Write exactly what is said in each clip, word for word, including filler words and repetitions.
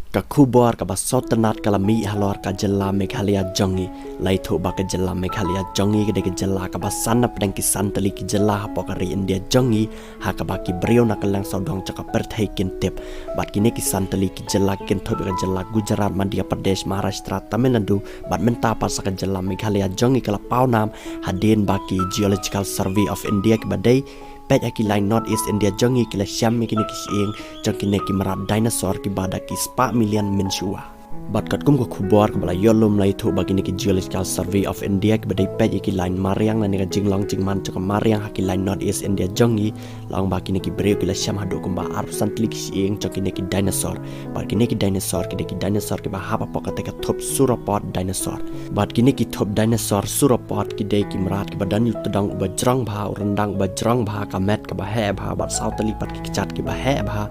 Ka khubor kaba sawtynnat ka la mih halor ka jylla Meghalaya jong ngi. La ïathuh ba ka jylla Meghalaya jong ngi ka dei ka jylla kaba san na pdeng ki san tylli ki jylla hapoh ka ri India jong ngi, ha kaba ki briew na kylleng sawdong jong ka pyrthei kin tip. Bad kine ki san tylli ki jylla ki kynthup ïa ka jylla Gujarat, Madhya Pradesh, Maharashtra, Tamil Nadu, bad mynta pat sa ka jylla Meghalaya jong ngi ka la paw nam, hadien ba ki Geological Survey of India kiba dei peit ha ki line North East India jong ngi ki la shem ïa kine ki shyieng jong kine ki mrad dinosaur kiba da ki spah million mynshuwa. Bad katkum ka khubor kaba la ïoh lum, la ïathuh ba kine ki Geological Survey of India kiba dei peit ïa ki line mariang lane ka jinglong jingman jong ka mariang ha ki line North East India jong ngi, la ong ba kine ki briew ki la shem haduh kumba arphew san tylli ki shyieng jong kine ki dinosaur. Bad kine ki dinosaur ki dei ki dinosaur kiba hap hapoh katei ka thup sauropod dinosaur. Bad kine ki thup dinosaur sauropod ki dei ki mrad kiba don ïa u tdong uba jrong bha, u ryndang uba jrong bha, ka met kaba heh bha, bad saw tylli pat ki kjat kiba heh bha,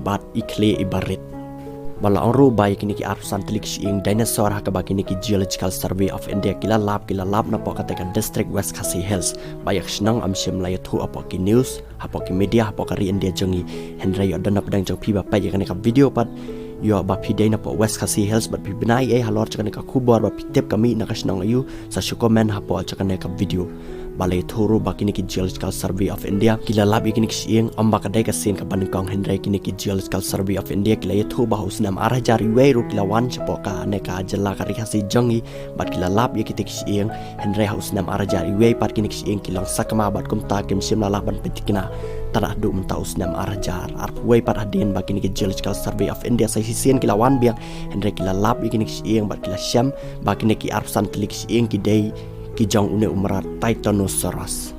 bad i khlieh iba rit. Bad la ong ruh ba ïa kine ki arphew san tylli ki shyieng dinosaur ha kaba kine ki Geological Survey of India ki la lap, ki la lap napoh katei ka district West Khasi Hills. Bad ïa ka shnong ym shym la ïathuh hapoh ki news, hapoh ki media, hapoh ka ri India jong ngi. Hynrei ïoh don na pdeng jong phi ba peit ïa kane ka video pat, ïoh ba phi dei napoh West Khasi Hills bad phi bna ei ei halor jong kane ka khubor bad phi tip ka mih na ka shnong aïu, sa shu comment hapoh jong kane ka video. Ba la ïathuh ruh ba kine ki Geological Survey of India ki la lap ïa kine ki shyieng, ym ba ka dei ka sien kaba nyngkong, hynrei kine ki Geological Survey of India ki la ïathuh ba ha u snem ar hajar wei ruh ki la wan shapoh kane ka jylla ka ri Khasi jong ngi, bad ki la lap ïa kitei ki shyieng. Hynrei ha u snem ar hajar wei pat kine ki shyieng ki long sakma bad kumta kim shym la lah ban pynthikna. Tad haduh mynta u snem ar hajar arphew wei pat, hadien ba kine ki Geological Survey of India sa shisien ki la wan biang, hynrei ki la lap ïa kine ki shyieng bad ki la shem ba kine ki arphew san tylli ki shyieng ki dei ki jong une u mrad Titanosaurus.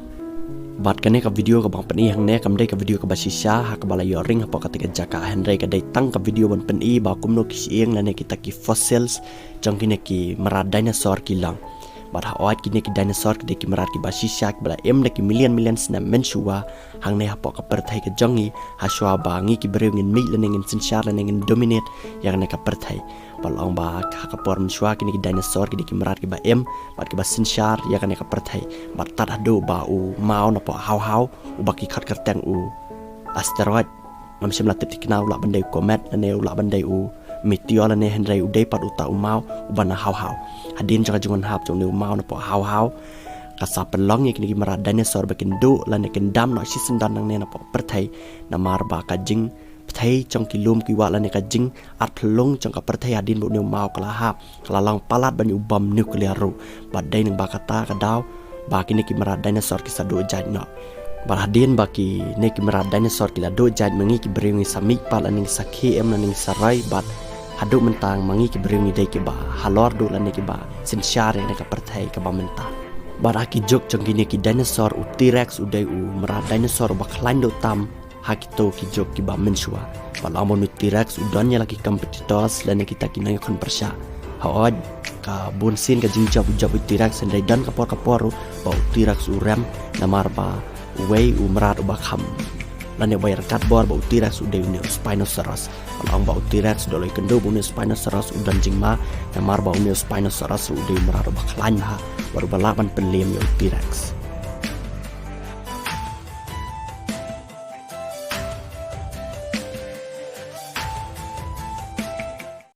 Bad kane ka video kaba nga pyni hangne kam dei ka video kaba shisha ha kaba la ïoh ring hapoh katei ka jaka, hynrei ka dei tang ka video ban pyni ba kumno ki shyieng lane kita ki fossils jong kine ki mrad dinosaur ki long. Bad hooid kine ki dinosaur ki dei ki mrad kiba shisha kiba la im da ki million million snem mynshuwa hangne hapoh ka pyrthei ka jong ngi, hashuwa ba ngi ki briew ngin mih lane ngin synshar lane ngin dominate ïa kane ka pyrthei. Bad la ong ba ha ka por mynshuwa kine ki dinosaur ki dei ki mrad kiba im bad kiba synshar ïa kane ka pyrthei. Bad tad haduh ba u maw napoh haw haw uba ki khot kyrteng u asteroid, ngam shym la tip thikna, u lah ban dei u comet lane u lah ban dei u meteor lane, hynrei u dei pat uta u maw uba na haw haw. Hadien jong ka jingwan hap jong une u maw napoh haw haw, ka sa pynlong ïa kine ki mrad dinosaur ba kin duh lane kin dam noh shisyndon nangne napoh pyrthei, namar ba ka jingpyrthei jong ki lum ki wah lane ka jingarphyllung jong ka pyrthei hadien ba une u maw ka la hap ka la long palat ban ïa u bom nuclear ruh. Bad dei nang ba kata ka daw ba kine ki mrad dinosaur ki sa duh jait noh. Bad hadien ba kine ki mrad dinosaur ki la duh jait, ma ngi ki briew ngi sa mih pat lane ngi sa khie em lane ngi sa roi bad haduh mynta ma ngi ki briew ngi dei kiba halor duh lane kiba synshar ïa kane ka pyrthei kaba mynta. Bad ha ki juk jong kine ki dinosaur u T-Rex u dei u mrad dinosaur uba khlaiñ duh tam ha kito ki juk kiba mynshuwa. Bad la ong ba une u T-Rex u don ïa la ki competitors lane kita ki nongïakhun pyrshah. Hooid ka bun sien ka jingjop u jop u T-Rex, hynrei don ka por ka por ruh ba u T-Rex u rem, namar ba uwei u mrad uba kham lane uba ïaryngkat bor bad u T-Rex u dei une u Spinosaurus. Bad la ong ba u T-Rex u dei u kynduh bad une u Spinosaurus u don jingma, namar ba une u Spinosaurus u dei u mrad uba khlaiñ bha bad uba lah ban pynliem ïa u T-Rex.